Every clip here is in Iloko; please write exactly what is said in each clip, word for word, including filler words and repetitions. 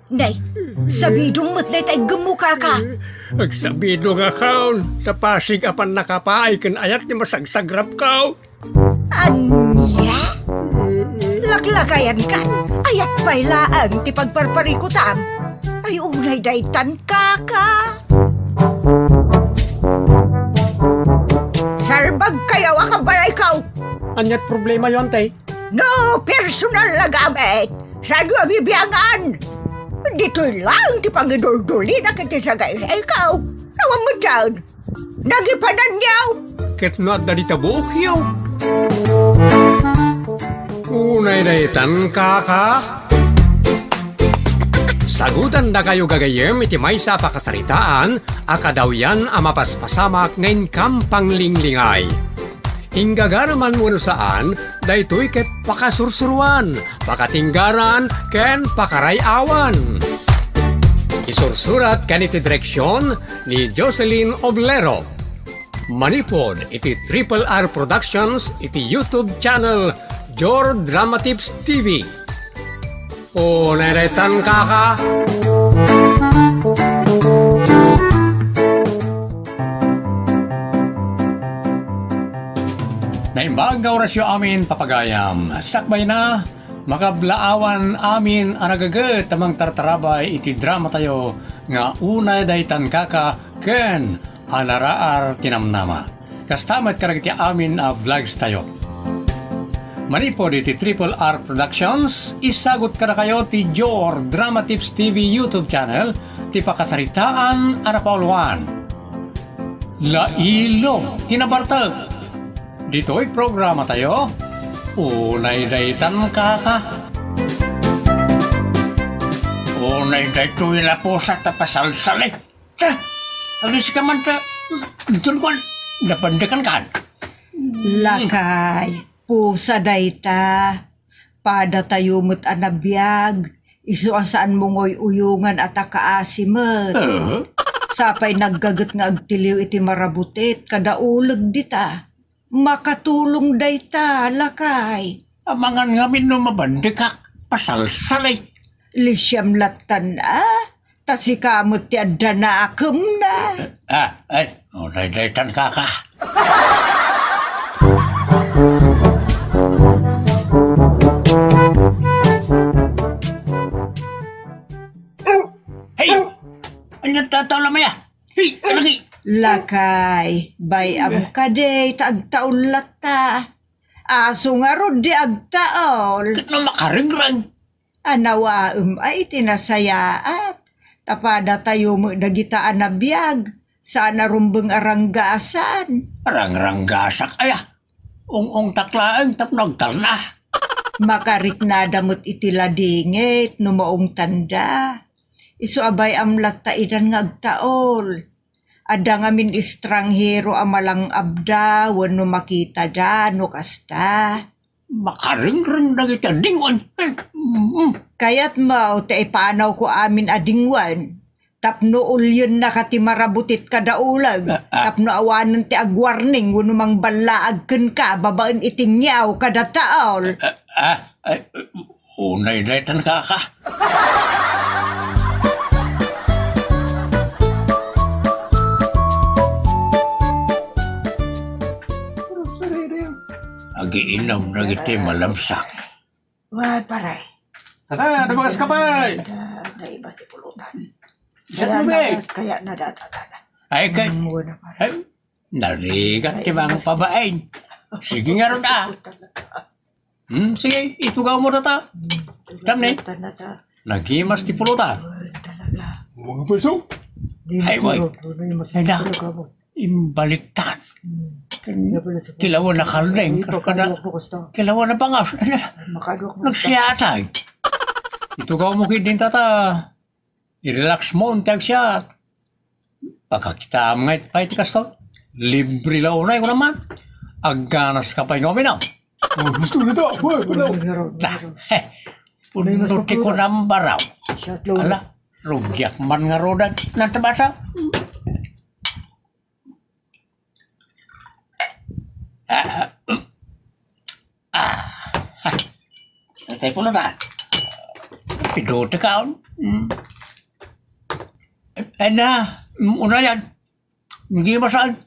Nay, sabidong met dayta iggemmo, kaka. Agsabidongakon, ta pasig a pannakapaay ken ayat ti masagsagrapko. Ania? Laklakayankan, ayat pay laeng ti pagparparikutam. Ay, unay daytan, kaka. Salbagkayo a kabalayko. Aniat problemayo, ante? No personal a gamit, saanyo a bibiangan? Ditoy laeng ti pangiduldulina ken ti sagaysayko. Awan met dayta. Nagipananyo. Ket no adda dita buokyo. Unay daytan, kaka. Sagutandakayo gagayyem iti maysa a pakasaritaan a kadawyan a mapaspasamak nga inkam panglinglingay. Inggagaraman wenno saan, daytoy ket pakasursuroan, pakatinggaran, ken pakaray-awan. Isursurat ken iti direksion ni Jocelyn Oblero. Manipud iti Triple R Productions iti YouTube channel Jor Dramatips T V. Unay daytan, kaka. Naimbag nga orasyo amin, papagayam. Sakbayna, makablaawan amin a nagaget a mangtartarabay iti dramatayo nga Unay Daytan, Kaka ken a naraar ti namnama. Kasta met kadagiti amin a vlogs tayo. Manipud iti Triple R Productions, isagut kadakayo ti Jor Drama Tips T V YouTube channel ti pakasaritaan a napauluan. Lailo ti nabartek. Ditoy programa tayo, unay daytan, kaka. Unay daytoy a pusa ta pasalsali. Tara, alis ka man ta. Inton kuan, napandekan kan. Lakay, pusa dayta. Pada tayo met a nabiag, isu a saanmo nga uy-uyongan a ta kaasi met. Ah? Sapay naggaget nga agtiliw iti marabutit, kada uleg dita. Makatulong dayta, lakay. Amangan ngamin no mabandekak, pasalsalay. Lisiam lattan, a? Ta sika met ti adda nakemna. Ah, ay, unay daytan, kaka. Hey! Ania ti tawlam aya? Hey, talagi! Lakay, bay-am kadi ta agtaol latta. Aso ngarud di agtaol. Ket no makarengreng? Anawaem ay ti nasayaat. Ta pada tayo met dagita a nabiag, saan a rumbeng a ranggasan. Rangranggasak aya? Ung-ungtak laeng tapno agtalna. Makariknada met iti ladingit no maungtanda. Isu a bay-am latta idan nga agtaol. Adda ngamin estranghero a malang-abda wenno makitada no kasta. Makarengreng dagiti adingwen. Mm. Kayatmo ti ipanawko amin a dingwen tapno ulyennaka ti marabutit kada uleg, ah, ah, tapno awanen ti agwarning wenno mangballaag kenka babaen iti ngiaw kada taol. Ah, ah, ay, Unay daytan, kaka. Agiinum dagiti malamsak. Wa, pare. Tata, dumagas ka, pay. Da, naibas ti pulutan. Isa Kaya tubig. na, kaya na data, tata. Ay, kay, Mm, wala, pare. ay, narigat ti Ay, mga pabain. Sige nga ron, ah. Hmm, sige, itugaw mo, tata. Hmm, Tam ni? Tanda ta. Nagimas ti pulutan. Talaga. Mga pweso? Di Ay, mo way. Sunod, ano yung mas Ay, na. Talaga mo. Imbaliktad. Hmm. Kan Kaya pala sa Kilawan na kaldeng, Ay, kas kada pagkaduak mo, kasta. Kilawan na bangas. Ay, na. Ay, makaduak mo, kasta. Nagsiyatay. Itugaw mo kid din, tata. I-relax mo, unti agsiat. Pagkakitaam nga iti pay ti kasto, libre la unay ko naman. Agganas ka pay nga uminum. Oh, gusto na to. Uy, uy, uy. Na, eh, puno ti kunam baraw. Ala, rugiak man nga rodan. Nantabasa. Ah, ah, ah. Tay pulo na. Piduti ka. Mm. Ay na, mm, unayan. Hindi masan.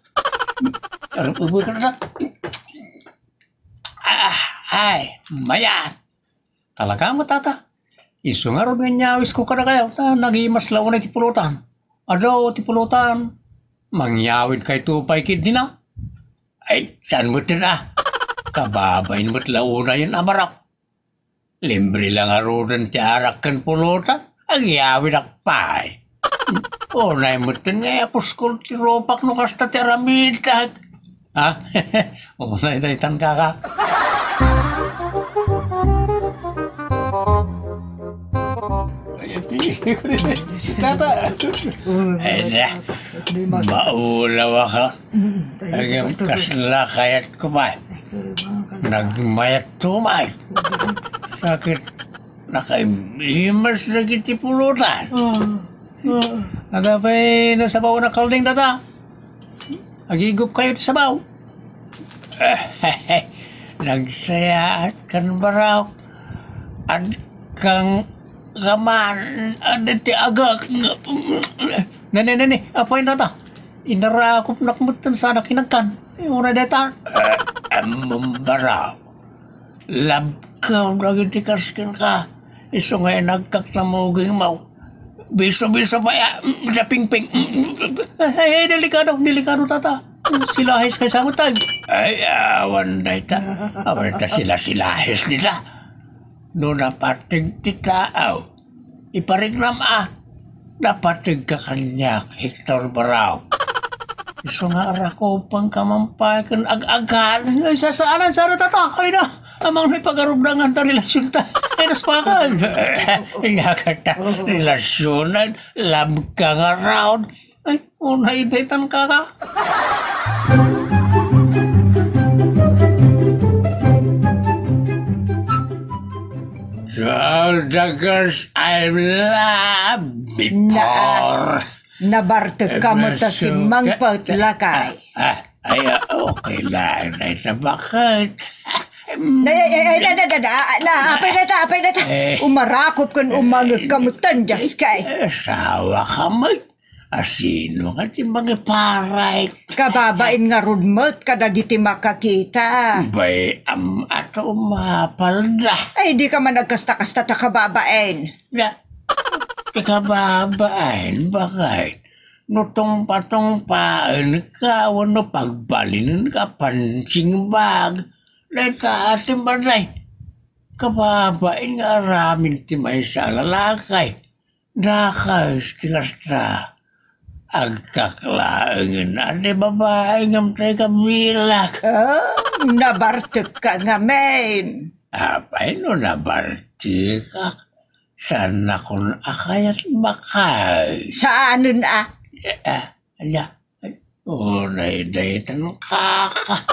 Aram, ubo ka na. Ah, ay, mayat. Talaga mo, tata. Isu ngarud nga inyawis ko kadakayo, ta nagimas la unay ti pulutan. Adu ti pulutan. Mangyawid kayto pay ket dina. Ay, saan met ken a? Kababain met la unayen a barak. Libre la ngaruden ti arak ken pulutan. Agyawidak pay. Unay met ken nga ipuskol ti rupak no kasta ti aramidak. Ha? Unay daytan, kaka. Ay, ati. Si tata. Ay, na. Maulaw ka. Agam kasla kayat ko pay. Nagmayat to pay. Sakit. Nakaimas dagiti pulutan. Ah, ah. Ada pay nasabaw na kalding, tata. Agigup kayo ti sabaw. Nagsayaat kan baraw. Ad kang kaman, ad ti agak. Nani, nani, apay, tata. Inarakopnak met ken sana kinagkan. Ay, una deta. Ammom baraw. Labkaw dagiti kasken ka. Isu nga inagkak na mugingmaw. Biso-biso pa ya, da pingping. Ay, ay, delikado, delikado, tata. Silahis kay samutag. Ay, awan dayta. Awan ta sila silahis dita. No napateg ti taaw. Ipariknam a, napateg ka kaniak, Hector Barao. Isu nga arakupen ka man pay ken ag-agkan. Ay, sasaanan, sana tata. Ay na, amang na ipagarubdangan ta relasyonta. Ay, naspakan. Inakata, relasyonan, love ka nga raon. Ay, unay daytan, kaka. So all the girls I've loved before. Na-, nabartek ka met a simmangpet, lakay. Ah, ah, ay, ah, okay lang. Ay, sa bakit? Na, ay, ay, ay, na, na, na, na, na, apay na ta, apay na ta. Eh. Umarakop ken umangek ka met, Dios kay. Eh, asawa ka met. Asino nga ti mangiparay? Kababain ngarud met kadagiti makakita. Bay, am, ato mapalda. Ay, di ka man nagkasta-kasta ta kababain. Na, ti kababain, bakit? No tungpa-tungpaen ka, wenno pagbalinen ka, punching bag. Dayta, ati, maday. Kababain nga aramid ti maysa a lalaki. Dakes ti kasta, agkaklaengen a ti babai ngem tay kabilak. Ah, nabartek ka ngamin. Apay no nabartekak? Saannakon a kayat bakay. Saanen a? Eh, ah, ala, ay, unay daytan kaka.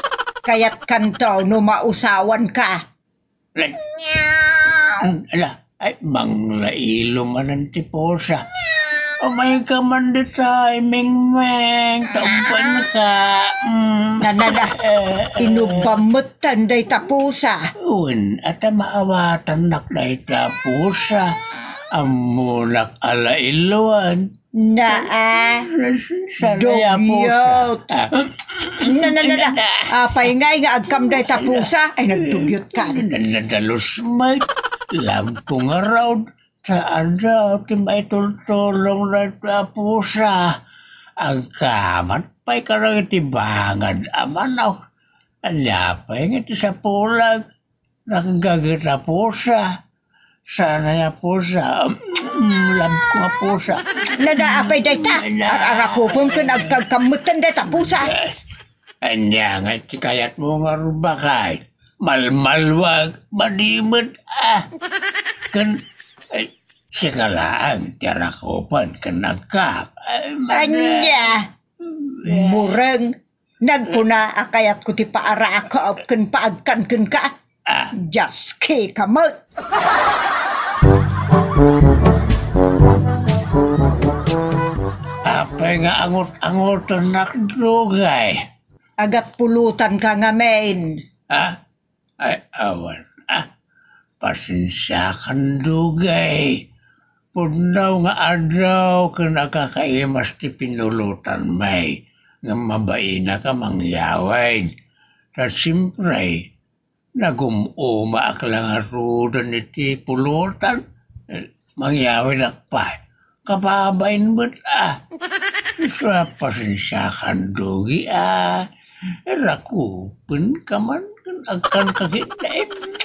Kayat kanto no mausawan ka. Ala, ay, manglailo manen ti pusa. Umay ka man dita, Mingming, taubban ka. Mm. Na, na, na. Eh, eh. Inubam met tan dayta pusa. Wen, ata maawatannak dayta pusa. Ammonak a lailoan. Naa, dugyot. Ah. Na, na, na, na. Apay nga, nga agkam dayta pusa? Ay, nagdugyot ka. Nadalus met. Love ko nga raod. Saan daw ti maitultulong dayta pusa? Agkamat pay kadagiti bangad a manok. Ania pay nga ti sapulag? Nakagaget a pusa. Sana nga pusa. Mm, love ko nga pusa. Nada, apay dayta? Na. Ar-arakupem ken agkagkammetan dayta pusa. Eh, ania nga ti kayatmo nga rubakay? Malmalwag, madimet, ah. Ken, eh, sika laeng ti arakupen ken agkak. Ay, mada. Ania? Mureng. Nagkuna a kayatko ti paarakup ken paagkan kenka. Ah. Dios, kika met. Apay nga angot-angotennak, dugay? Agakpulutan ka ngamin. Ah? Ay, awan. Ah? Pasensiakan, Dugay. Pudno nga addaw ken akakaimas ti pinulotanmi, ngem mabainaka mangyawid. Ta siempre, nagum-umaak la ngaruden iti pulotan. Eh, mangyawidak pay. Kababain met, a. Isu a pasensiakan, Dugi, a. Rakupenka man ken agkanka ket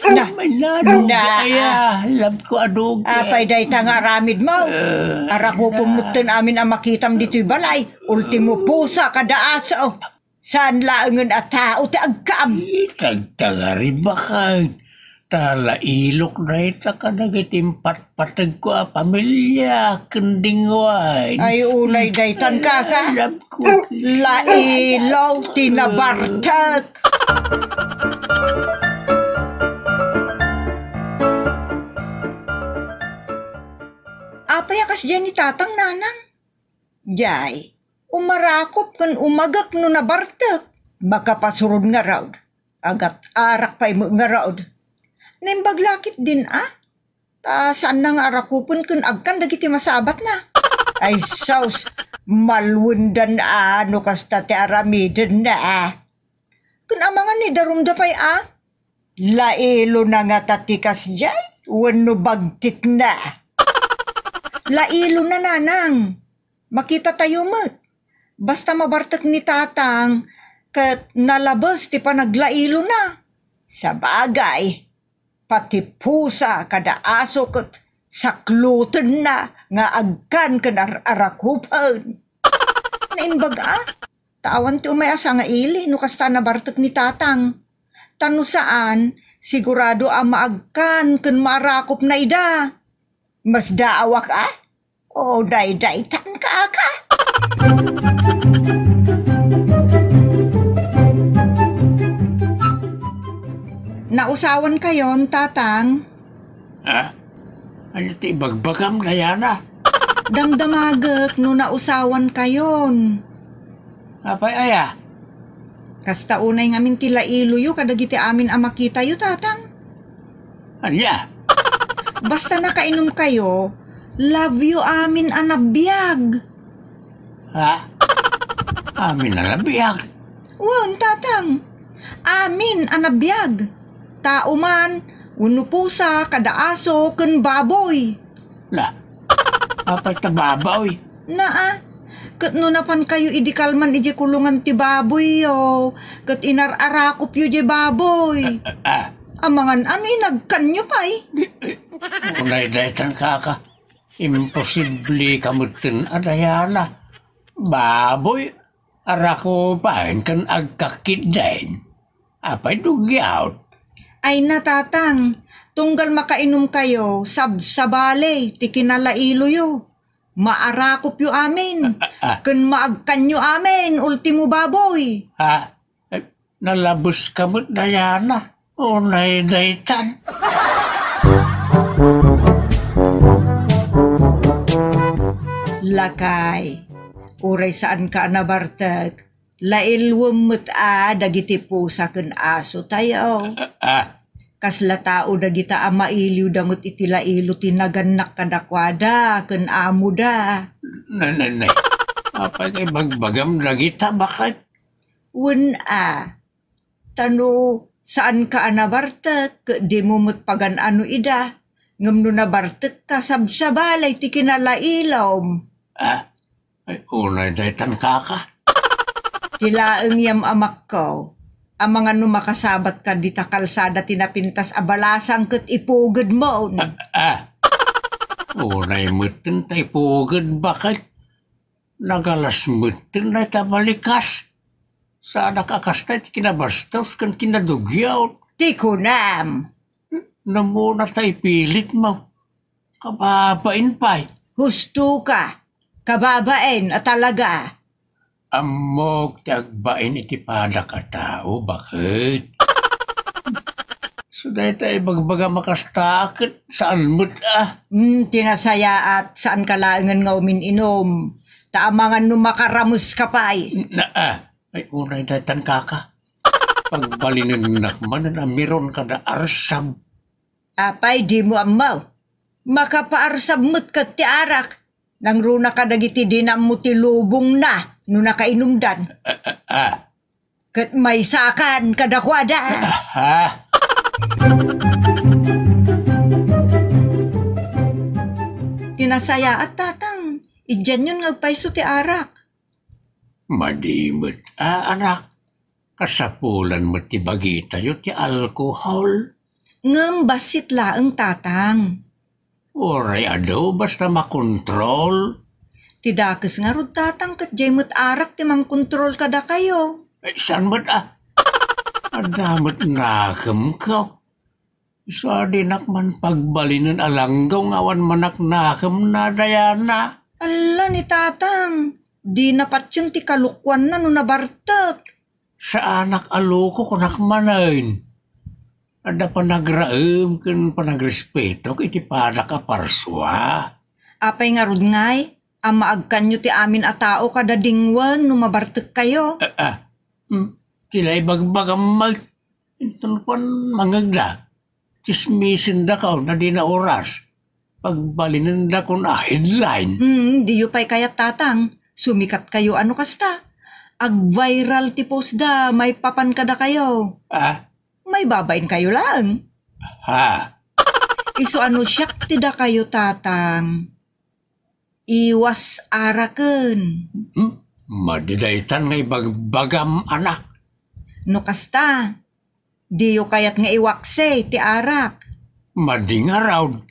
Na, mailado na, ay, ah. Love ko a Dugi. Apay dayta nga aramidmo? Eh, arakupen na. Metten amin a makitam ditoy balay. Ultimo pusa kada aso. Saan laengen a tao ti agkam? Itagtagari bakay. Ta lailok dayta kadagiti impatpategko a pamilia ken dingwain. Ay, unay daytan, kaka. Love ko. Lailo ti nabartek. Apay a kasdiay ni Tatang, Nanang? Jay, umarakop ken umagek no nabartek. Makapasurod ngarud. Agat-arak pay met ngarud. Naimbag la ketdin a? Ta saanna nga arakupen ken agkan dagiti masabatna. Ay sus, malwendan a no kasta ti aramidenna. Ken amangan ni darumda pay a? Lailona ngata ti kasdiay wenno bagtitna? Lailona, Nanang. Makitatayo met. Basta mabartek ni Tatang ket nalabes ti panaglailona. Sabagay, pati pusa kada aso ket saklotenna nga agkan ken ar-arakupen. Naimbag a? Ta awan ti umay a sangaili no kasta nabartek ni Tatang. Ta no saan, sigurado a maagkan ken maarakopna ida. Masdaawak a? O, daydaytan, kaka. Nausawankayon, Tatang? Ha? Ania ti ibagbagam, Diana? Damdamagek no nausawankayon. Apay aya? Kasta unay ngamin ti lailoyo kadagiti amin a makitayo, Tatang. Ania? Basta nakainumkayo, love yo amin a nabiag. Ha? Amin a nabiag? Wen, Tatang. Amin a nabiag. Tao man, wenno pusa, kada aso, ken baboy. Na, apay ta baboy? Naa, ket no napankayo idi kalman idiay kulongan ti baboyyo, ket inar-arakopyo diay baboy. Ah, ah, ah. Amangan a no inagkanyo pay. Di, eh, unay daytan, kaka. Imposible ka metten a, Diana. Baboy, arakupen ken agkakkit den. Apay dugiawt? Ay na, Tatang, tunggal makainumkayo, sabsabali ti kinalailoyo. Maarakopyo amin, ah, ah, ah, ken maagkanyo amin, ultimo baboy. Ha? Eh, nalabeska met, Diana. Unay daytan. Lakay, uray saanka a nabartek, lailwem met a dagiti pusa ken asotayo. Ah, ah. Kasla tao dagita a mailiwda met iti lailo ti nagannak kadakuada ken amoda. Nay, nay, nay. Apay nga ibagbagam dagita, baket? Wen a, ta no saanka a nabartek, ket dimo met pagan-ano ida. Ngem no nabartekka, sabsabali ti kinalailom. Ah, ay, unay daytan, kaka. Ti laeng yam-amakko, amangan no makasabatka dita kalsada ti napintas a balasang ket ipugedmon. Ah, ah. Unay metten ta ipuged, baket? Nagalas metten dayta balikas. Saanak a kasta ti kinabastos ken kinadugiawt. Ti kunam. Namuna ta ipilitmo. Kababain pay. Husto ka. Kababain a talaga. Ammok ti agbain iti padak a tao, baket? So, dayta ibagbagam a kasta ket saan met a? Hmm, ti nasayaat, saanka laengen nga umin-inom. Ta amangan no makarameska pay. Na, ah, ay, unay daytan, kaka. Pagbalinennak manen a miron kada arsam. Apay, dimo ammo? Makapaarsam met ket ti arak. Nangruna kadagiti dina ammo ti lubongna no nakainumdan. Ah, ah, ah. Ket maysakan kadakuada. Ah, ah. Ti nasayaat, Tatang, idianyon nga agpayso ti arak. Madi met, a, anak. Kasapulan met ti bagitayo ti alkohol. Ngem bassit laeng, Tatang. Uray adu, basta makontrol. Ti dakes ngarud, Tatang, ket diay met arak ti mangkontrol kadakayo. Eh, saan met, a? Adda met nakemko. Isu a dinak man pagbalinen a langgaw nga awan manaknakemna, Diana. Alla ni Tatang, dina patien ti kalokuanna no nabartek. Saanak a loko, kunak manen. Adda panagraem ken panagrespetok iti padak a parsua. Apay ngarud ngay, a maagkanyo ti amin a tao kada dingwen no mabartekkayo? Ah, ah. Hmm, ti la ibagbagam met. Inton kuan mangegda, tsismisendakaon a dina oras. Pagbalinendakon a headline. Hmm, diyo pay kayat, Tatang. Sumikatkayo a no kasta. Ag-viral ti postda maipapan kadakayo. Ah? Maibabainkayo laeng. Ha? Isu a no siak ti dakayo, Tatang. Iwas araken. Hmm? Madi daytan nga ibagbagam, anak. No kasta, diyo kayat nga iwakse ti arak. Madi ngarud.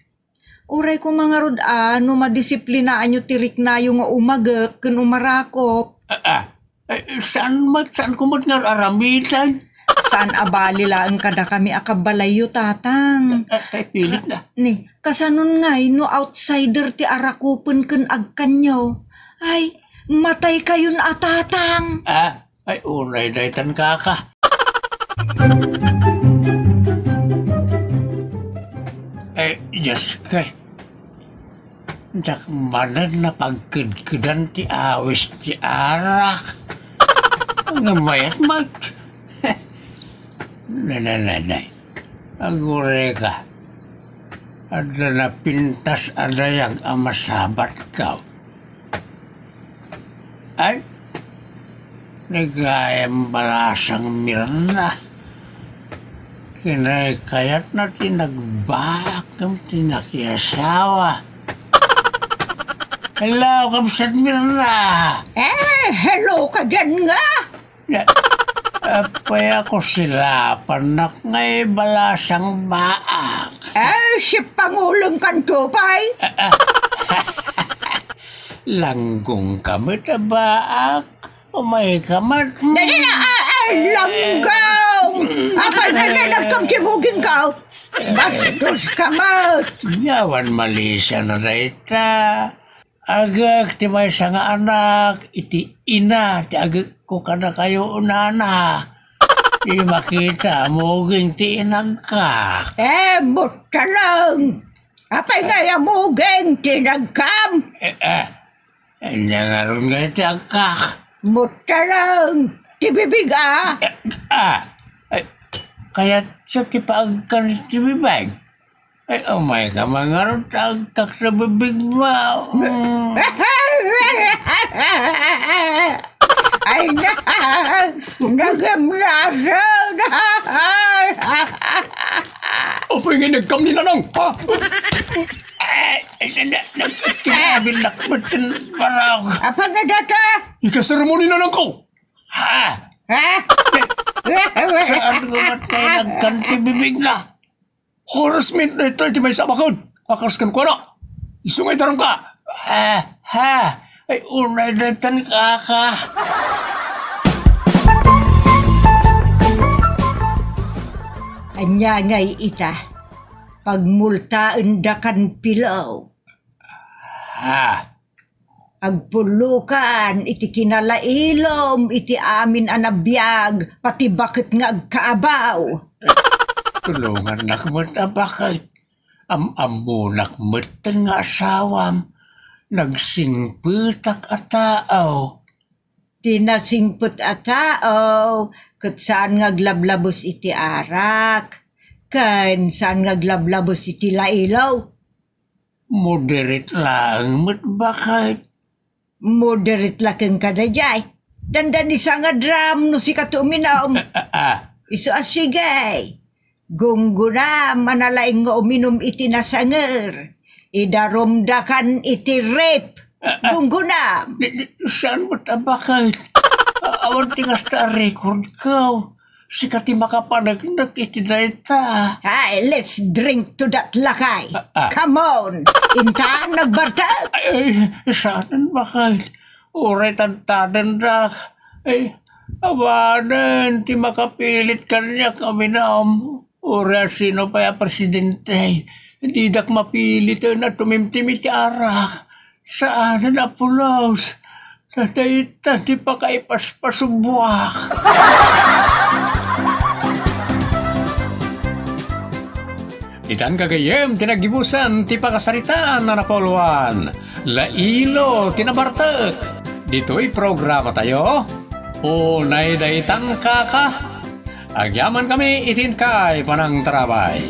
Uray koma ngarud a no madisiplinaanyo ti riknayo nga umagek ken umarakop. Ah, ah. Eh, saan met, saan ko met nga aramiden? Saan a bali laeng kadakami a kabalayyo, Tatang? Eh, eh, pilit na. Ni, kasanon ngay no outsider ti arakupen ken agkanyo? Ay, mataykayon a, Tatang! Ah, ay, unay daytan, kaka. Eh, Diyos ko, eh. Diak manen napagkedkedan ti awis ti arak. Nga mayat mag-, Nay, nay, nay, nay. Agurayka. Adda napintas a dayag a masabatko. Ay, ni gayam balasang Mirna. Kinaykayatna ti nagbaak ngem ti nakiasawa. Hello, Kabsat Mirna! Eh, hello ka diyan nga! Na, apay a kusilapannak nga ibalasang baak? Eh, si Pangulong kanto pay? Langgong ka met a baak. Umayka met. Dali na, ah, ah, langgong! Apay nga nga nagkamkimuging ka? Bastos ka met! Yawan malisa na dayta. Agek ti maysa nga anak, iti ina ti agekko kadakayo unana. Di makita, muging ti inagkak. Eh, butaleng! Apay nga ya muging ti inagkam? Eh, eh, anya ngarud nga iti agkak? Butaleng! Ti bibig, ah! Eh, ah, ay, kayat sa ti paagkan ti bibig? Ay, umayka man ngarud ta agkak sa bibig mo. Mm. Ay, na, nagamlasan. Apay nga inagkam ni Nanang, ha? Ay, ay, na, na, na, tinabil na, ba't yung parang Apa nga data? Ikasaramo ni Nanang ko. Ha? Ha? Saan ko matay nagkanti bibig na? Harassment daytoy ti maysa a bakud. Kakas kenkuana. Isu nga idarum ka. Ah, ha. Ay, unay daytan, kaka. Ania ngay ita? Pagmultaendakan, Pilaw. Ha? Agpullokan iti kinalailom iti amin a nabiag, pati baket nga agkaabaw. Tulongannak met a baket. Am-ammonak metten nga asawam nagsingpetak a tao. Ti nasingpet a tao, ket saan nga aglablabes iti arak. Ken saan nga aglablabes iti lailo? Moderate laeng met, baket. Moderate la kenka daydiay. Dandani sa nga dram no sika ti uminum. Ah, ah, ah. Isu a sige. Gunggonam a nalaing nga uminum iti nasanger. Idarumdakan iti rape. Ah, ah. Gunggonam. Di, di, saan met a baket? Ah, awan ti kasta a record ko. Sika ti makapaneknek iti dayta. Ay, let's drink to that, lakay. Ah, ah. Come on. Intan, nagbartek. Ay, ay, saan, baket? Uray tadtadendak. Ay, awanen ti makapilit kaniak a uminum. Uray sino pay a presidente, didak mapiliten a tumimtim iti arak. Saanen a pulos. Dayta ti pakaipaspasubuak. Ditan gagayyem ti naggibusan ti pakasaritaan a napuluan. Lailo ti nabartek. Ditoy programa tayo, Unay daytan, kaka. Agyaman kami iti inkay panangtarabay.